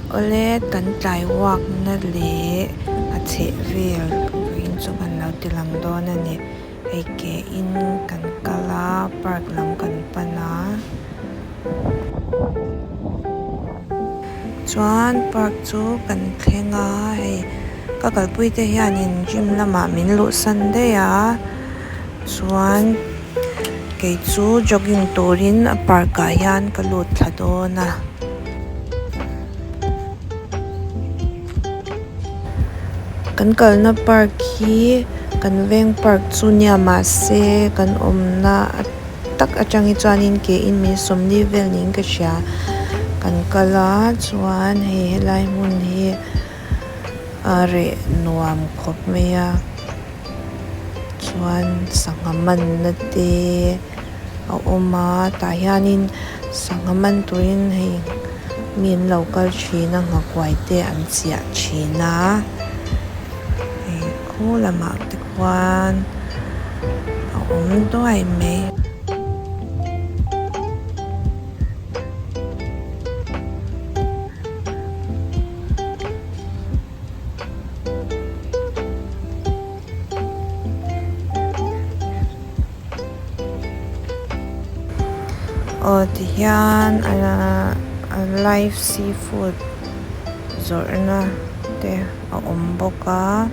Awle kan tlai walk na leh a chheh vel vawiin chu kan lo ti lang dawn a ni hei ke in kan kal a park lam kan pan a chuan park chu kan thleng a hei ka kalpui te hianin gym lamah min luh san daih a chuan kei chu jogging turin a park ah hian ka lut thla dawn a. Kan kalna park hi kan veng park chu nia mahse kan awmna tak atang hi chuanin ke in min sawmli vel niin ka hria kan kal a chuan hei helai hmun hi a reh nuam khawp mai a chuan sangha manna te a awm a tah hianin sangha man turin hei mi an lo kal thin a nghakuai te an chiah thin a hei khu lamah te khuan a awm duai mai. Aw tihian ahh live seafood zawrhna te a awm bawk a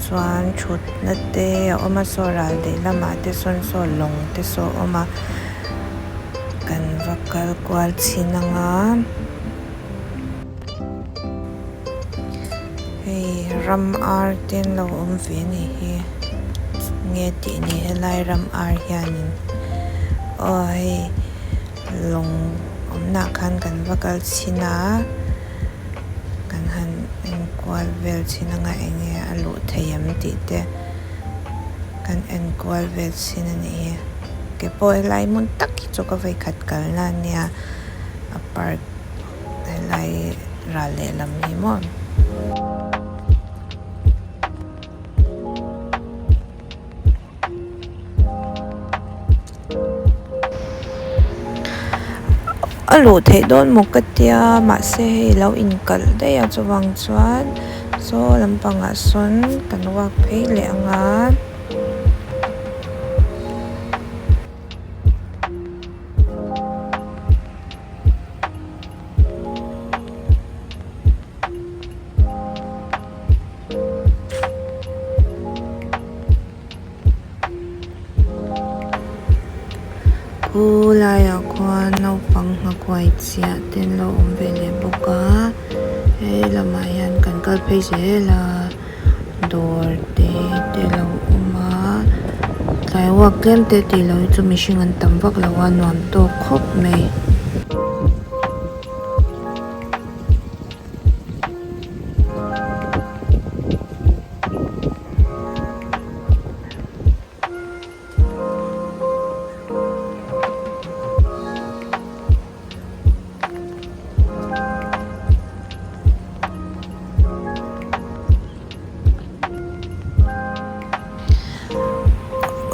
chuan thutna te a awm a saw ral lehlamah te sawn saw lawng te saw a awm a kan va kal kual chhin ang a. Hei ram ar te an lo awm ve a nih hi nge tih ni helai ram ar hianin aw hei lawng awmnaah khan kan va kal chhin a kan han enkual vel chhin anga enge a luh theih em tih te kan enkual vel chhin a nih hi ke pawh helai hmun tak hi chu ka vawikhat kalna a nia a park. Helai ral lehlam hi maw. A luh theih dawn maw ka tia mahse hei lo inkalh daih a chuvang chuan saw lampangah sawn kan walk phei leh ang a. Khu laiah khuan naupang nghakuai chiah te an lo awm ve leh bawk a he lamah hian kan kal phei zel a dawr te te a lo awm a tlai walk tlem te tih loh hi chu mihring an tam vak lo a nuam tawk khawp mai.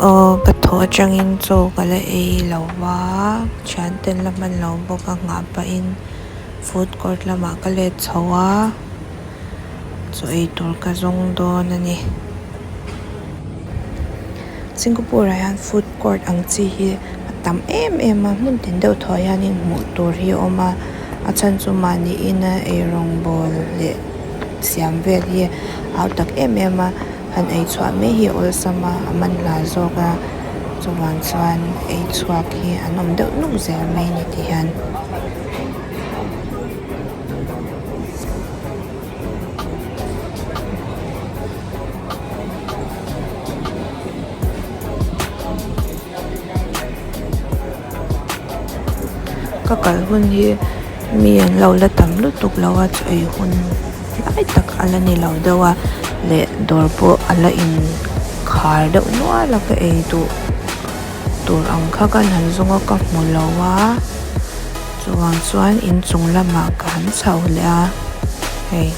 Aw ka thaw atangin chaw ka la ei lo va thian te an la hman lo bawk a nghah pahin food court lamah ka let chho a chaw ei tur ka zawng dawn a ni. Singapore ah hian food court ang chi hi a tam em em a hmun tin deuh thaw hianin hmuh tur hi a awm a a chhan chu mahni ina eirawng bawl leh siam vel hi a hau tak em em a han ei chhuah mai hi a awlsam a a man hla zawk a chuvang chuan ei chhuak hi an awm deuh nuk zel mai a ni ti hian. Ka kal hun hi mi an lo la tam lutuk lo a chaw ei hun lai tak a la ni lo deuh a leh dawr pawh a la in khar deuh nual a ka ei duh tur ang kha ka han zawng a ka hmu lo a chuvang chuan inchung lamah ka han chho leh a hei.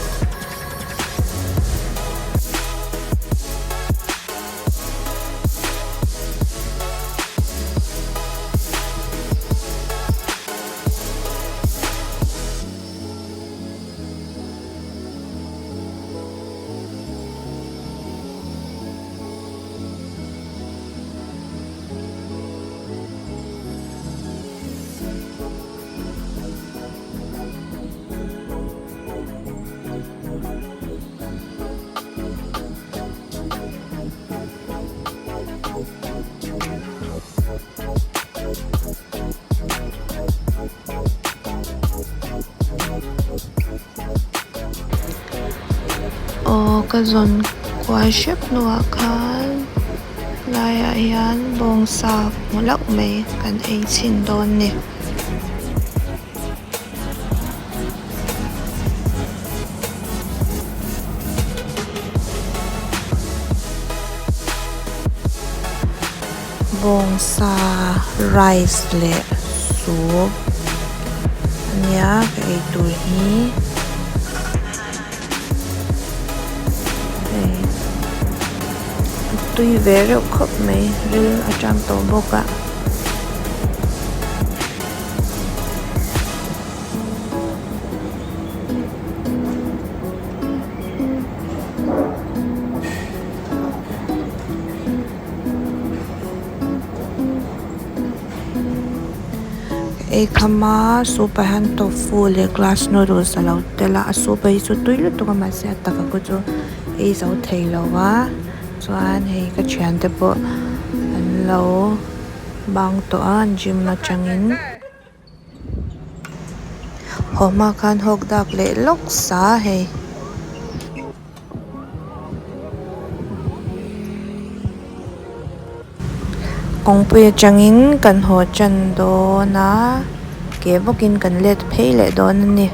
Aw ka zawn kual hrep hnuah khan helaiah hian bawngsa hmu hlauh mai kan ei chhin dawn a ni. Bawngsa rice leh soup ania ka ei tur hi hei a tui ve reuh khawp mai ril a tang tawh bawk a. Ei kham a soup ah hian tofu leh glass noodles a lo tel a a soup a hi chu tui lutuk a mahse a taka khu chu ei zo thei lo a chuan hei ka thiante pawh an lo bang tawh a gym atangin. Haw hma khan hawk dak leh lawk sa hei. Kawngpui atangin kan haw tan dawn a ke bawkin kan let phei leh dawn a ni.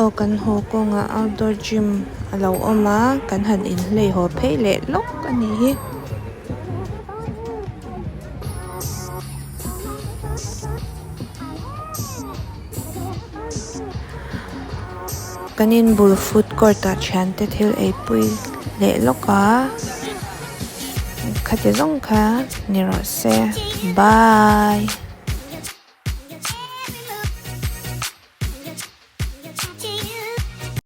Aw kan haw kawngah outdoor gym a lo awm a kan han inhlei haw phei leh lawk a nih hi. Kan inbul food court ah thiante thil eipui leh lawk a khati zawng kha ni rawh se bye.